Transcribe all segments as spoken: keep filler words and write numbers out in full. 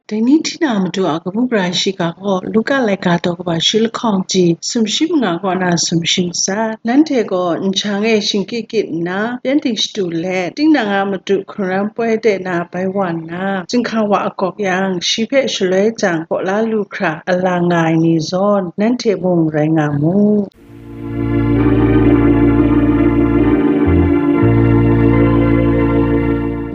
Dai ni hti na matu a kabu gara shiga gaw Luka laika daw kaba shi lahkawng ji sumshi manga kaw na sumshi matsat. Nanhte gaw nshang e shingkyit kyit nna, pyengdi shadu let, tinang a matu hkungran poi de na bai wa nna, chyinghka wa akawk yang, shi hpe shaloi jang kaw la lu hkra a la nga ai ni zawn, nanhte mung rai nga mu.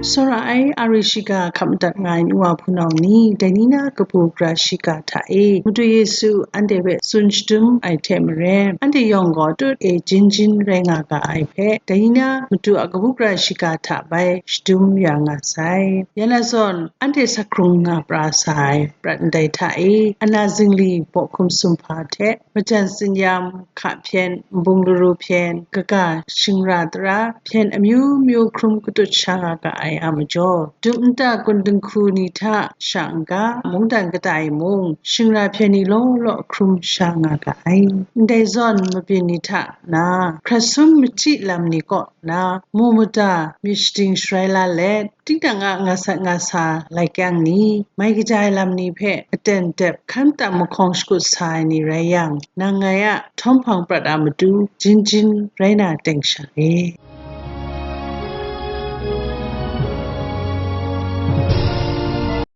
Tsawra ai ari shiga hkap madat nga ai nu wa hpunau ni, dai ni na kabu gara shiga hta e Madu Yesu anhte hpe tsun shadum ai hte maren, anhte yawng gaw tut e jin jin rai nga ga ai hpe, dai ni na matu a kabu gara shiga hta bai shadum ya nga sai. Ya na zawn, anhte sak hkrung nga pra sa ai prat ndai hta e, ana zingli baw hkum sumhpa hte, majan tsinyam, hka hpyen, nbung laru hpyen, kaga, shingra tara hpyen amyu myu hkrum katut sha nga ga ai a majaw, dum nta kun dinghku ni hta sha n-ga, mungdan kata e mung, shingra hpyen ni law law hkrum sha nga ga ai. Ndai zawn mabyin ni hta na, hkrat sum machyi lam ni kaw na, mu mada myit shading sharai la let, tinang a nga sat nga sa lai kyang ni, mai kaja ai lam ni hpe aten dep hkan tam mahkawng shakut sa ai ni rai yang, nang ngai a htawm hpang prat a matu jin jin rai na teng sha e.